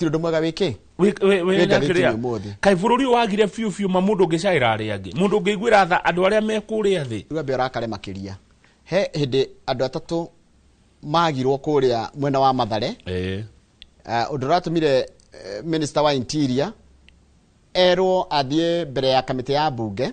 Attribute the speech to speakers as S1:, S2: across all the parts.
S1: Gũtirĩ ũndũ mwega wĩkĩ
S2: Wĩ
S1: Wĩ ngathĩti
S2: kĩrĩa?
S1: ũmũthĩ.
S2: Kaĩ bũrũri ũyũ wagire biũ biũ ma mũndũ ũngĩcaĩra arĩa angĩ, mũndũ ũngĩiguĩra tha andũ arĩa me kũrĩa thĩ?
S1: Rĩu ambe ũrakare makĩria. He hĩndĩ andũ atatũ magirwo kũrĩa mwena wa Mathare. Ũndũ ũratũmire minister wa interior erwo athiĩ mbere ya kamĩtĩ ya mbunge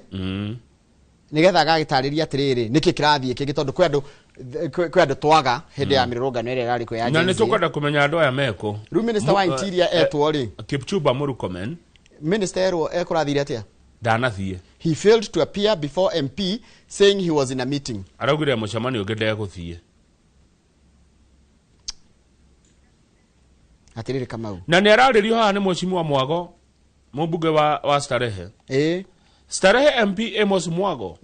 S1: nĩgetha agagĩtarĩria atĩrĩrĩ, nĩkĩ kĩrathiĩ kĩngĩ, tondũ kwĩ andũ twaga hĩndĩ ya mĩrũrũngano ĩrĩa ĩrarĩ kuo ya
S2: Na nĩ
S1: Gen Z.
S2: tũkwenda kũmenya andũ aya mekũ.
S1: Rĩu minister wa interior etwo rĩ,
S2: Kipchumba Murkomen.
S1: Minister erwo ekũrathire atĩa?
S2: Ndanathiĩ.
S1: He failed to appear before MP, saying he was in a meeting.
S2: Araugire mũcemanio ũngĩ ndegũthiĩ.
S1: Atĩrĩrĩ Kamau,
S2: Na nĩ ararĩrio haha nĩ Mheshimiwa Mwago, mũmbunge wa Starehe. Starehe MP Amos Mwago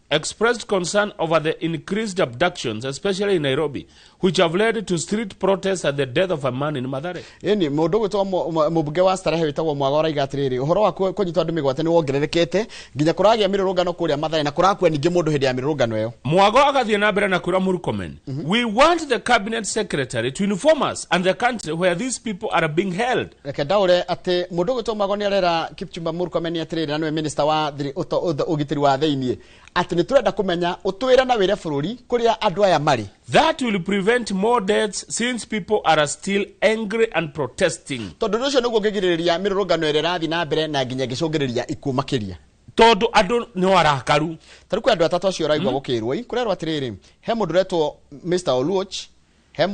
S2: expressed concern over the increased abductions, especially in Nairobi, which have led to street protests and the death of a man in Mathare.
S1: Ĩni mũndũ gwĩtwo mũmbunge wa Starehe wĩtagwo Mwago araiga atĩrĩrĩ, ũhoro wa kũnyitwo andũ mĩgwate nĩ wongererekete nginya kũragĩa mĩrũrũngano kũrĩa Mathare na kũrakua ningĩ mũndũ hĩndĩ ya mĩrũrũngano ĩyo.
S2: Mwago agathiĩ na mbere na kwĩra Murkomen, "We want the cabinet secretary to inform us and the country where these people are being held."
S1: Reke ndaũre atĩ mũndũ gwĩtwo Mwago nĩ arera Kipchumba Murkomen atĩrĩrĩ, na nĩwe minister wa ũgitĩri wa thĩiniĩ, atĩ nĩ tũrenda kũmenya, ũtwĩre na wĩre bũrũri kũrĩa andũ aya marĩ.
S2: "That will prevent more deaths since people are still angry and protesting."
S1: Tondũ ũndũ ũcio nĩguo ũngĩgirĩrĩria mĩrũrũngano ĩrĩa ĩrathiĩ na mbere na nginya ĩngĩcũngĩrĩria ikuũ makĩria.
S2: Tondũ andũ nĩ arakaru.
S1: Ta rĩu kwĩ andũ atatũ acio ũraigua gũkĩrwo ĩ kũrerwo atĩrĩrĩ, he mũndũ ũretwo Mr Oluoch, he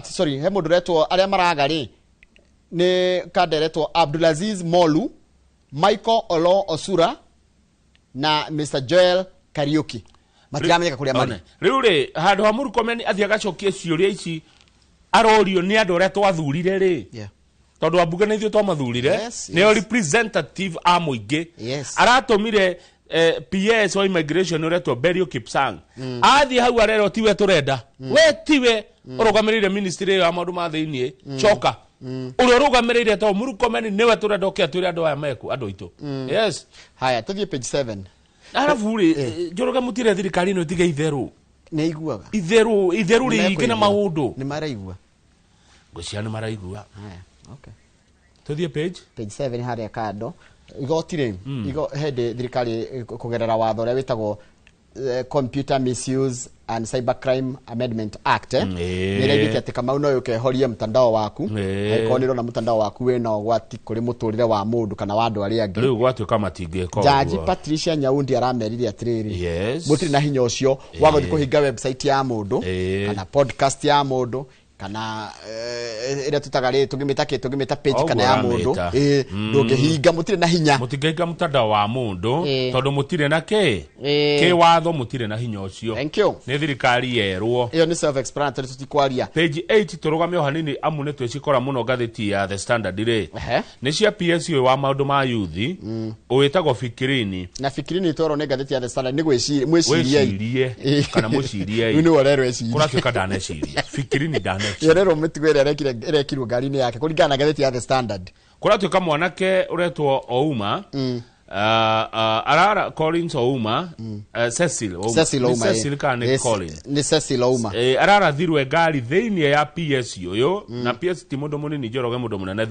S1: sorry, he mũndũ ũretwo, arĩa maraga rĩ nĩ kanda ĩretwo Abdulaziz Molu, Michael Olo Osura na Mr Joel Kariuki, matiramenyeka kũrĩa marĩ.
S2: One. Rĩu rĩ, handũ ha Murkomen athiĩ agacokie ciũria ici arorio nĩ andũ arĩa twathurire rĩ, tondũ ambunge nĩ ithuĩ twamathurire, nĩo representative a mũingĩ, aratũmire PS wa immigration ũretwo Berio Kipsang athiĩ hau arerwo tiwe tũrenda, we tiwe ũrũgamĩrĩire ministry ĩyo ya maũndũ ma thĩiniĩ, coka ũrĩa ũrũgamĩrĩire to Murkomen nĩwe tũrenda ũke atwĩre andũ aya meku, andũ aitũ. Yes.
S1: Haya, tũthiĩ page 7.
S2: Arabu rĩ, Njoroge, mũtire thirikari ĩno ĩtige itherũ.
S1: Nĩ iguaga.
S2: Itherũ, itherũ rĩingĩ na maũndũ.
S1: Nĩ maraigua.
S2: Ngũcia nĩ maraigua.
S1: Haya, okay.
S2: Tũthiĩ page
S1: Page 7 harĩa kando igoti rĩ, hĩndĩ thirikari kũgerera watho ũrĩa wĩtagwo Computer Misuse and Cybercrime Amendment Act, nĩ ĩraigĩte atĩ Kamau no yũke ĩhorie mtandao waku angĩkorwo nĩ ũrona mtandao waku wĩna ũgwati kũrĩ mũtũrĩre wa mũndũ kana wa andũ arĩa angĩ.
S2: Rĩu gwatuĩka matingĩka
S1: Jaji
S2: ũguo.
S1: Patricia Nyaundi aramerire atĩrĩrĩ, mũtirĩ na hinya ũcio wa gũthiĩ kũhinga website ya mũndũ kana podcast ya mũndũ kana ĩrĩa tũtaga rĩ, tũngĩmĩta kĩ, tũngĩmĩta page
S2: Ũguo
S1: kana ya mũndũ.
S2: ũramĩta.
S1: Ndũngĩhinga, mũtirĩ na hinya.
S2: Mũtingĩhinga mtandao wa mũndũ tondũ mũtirĩ na kĩ kĩ watho, mũtirĩ na hinya ũcio.
S1: Thank you.
S2: Nĩ thirikari yerwo.
S1: Ĩyo nĩ self explanatory, tũtikwaria.
S2: Page 8 tũrũgame o hanini amu nĩ twĩcikora mũno ngathĩti ya The Standard rĩ, nĩ cia PS ũyũ wa maũndũ ma yuthi ũwĩtagwo Fikirini.
S1: Na Fikirini twerwo nĩ ngathĩti ya The Standard nĩ gwĩciria, mwĩciriei.
S2: Wĩcirie kana mũciriei.
S1: Rĩu nĩwe ũrerwo ecirie.
S2: Kũratuĩka ndaneciria, Fikirini ndaneciria.
S1: Yererwo mĩtugo ĩrĩa ĩrekirwo ngari-inĩ yake kũringana na ngathĩti ya The Standard.
S2: Kũratuĩka mwanake ũretwo Ouma, arara Collins Ouma, Cecil Ouma.
S1: Cecil
S2: Nĩ
S1: Ouma,
S2: Cecil kana nĩ Collins?
S1: Nĩ Cecil Ouma.
S2: Ararathirwe ngari thĩinĩ ya PS ũyũ, na PS ti mũndũ mũnini, Njoroge, mũndũ mũnene.